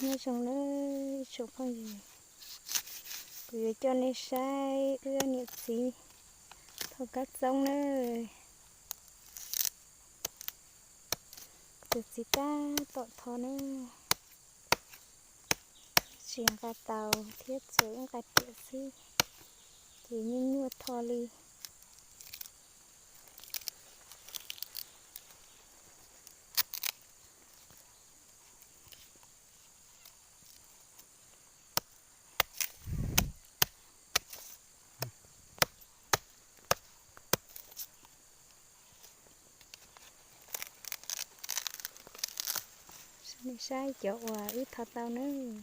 Nyob zoo nawb ib tsoom phooj ywg, kuv yuav coj nej saib wb niam txiv tho kab txoob nawb. Tus txiv tab tom tho nawb, tsis nqa taus thiab tsuas ib nqa riam xwb ces nyuaj nyuaj tho li. Nej saib cov uas wb tho tau nawb.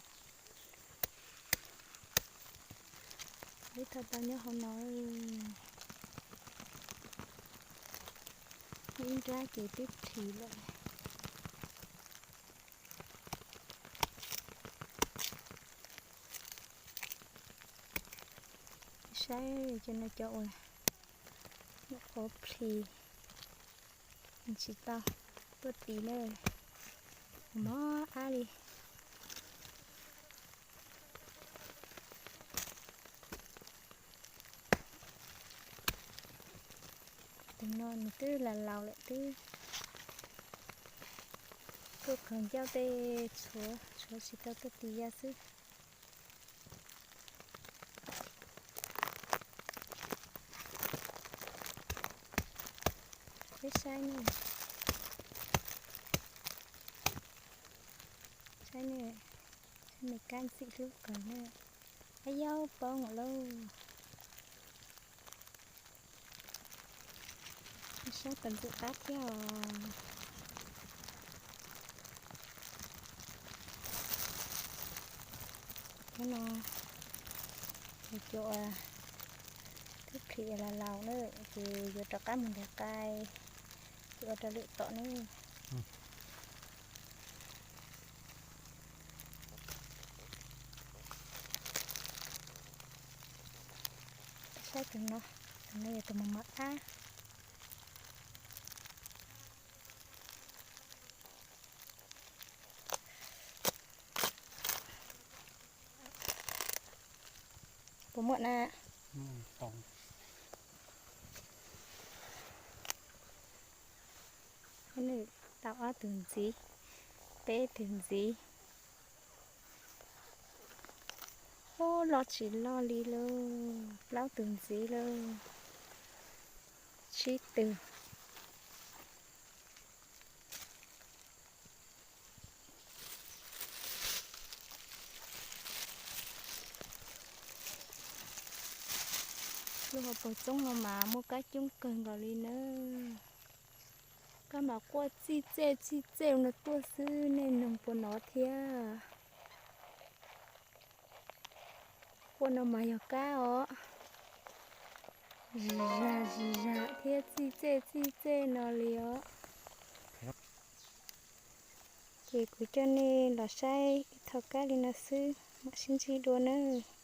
Wb tho tau nyob hauv no. Ib nrab ces twb plhis lawm. Saib cov no cov uas nyuam qhuav plhis tsis tau tuaj tis na, mob ab li. Tus no nws twb laus laus lawm, twb tuaj kawg ncauj tej tshuav, tshuav tsis tau tuaj tis ya xwb. Peb saib ne, saib ne, saib me kab ntxim hlub kawg na. Ab, yau poob lawm lauj. Saib tus ntxim qab thiab os. Cov no yog cov twb plhis laus laus na, ces yuav rov qab mus nrhiav qai ces ua rau lwm tom na. Saib tus no, tus no yog tus mos mos ab. Puas muaj na? Nws tau ob tug ntxiv, peb tug ntxiv. Ub, loj tsis loj li lauj, plaub tug ntxiv lauj, tsib tug. Lub hauv paus txoob no mas muaj kab coob kawg nkaus li nawb. Kab mas quaj txij txej txij txej no tuaj xwb, nej noog puas hnov thiab. Quaj no mas yog kab os. Zis zag zis zag thiab txij txej txij txej no li os. Ces kuv coj nej los saib ib tho kab li no xwb, mam sib ntsib dua nawb.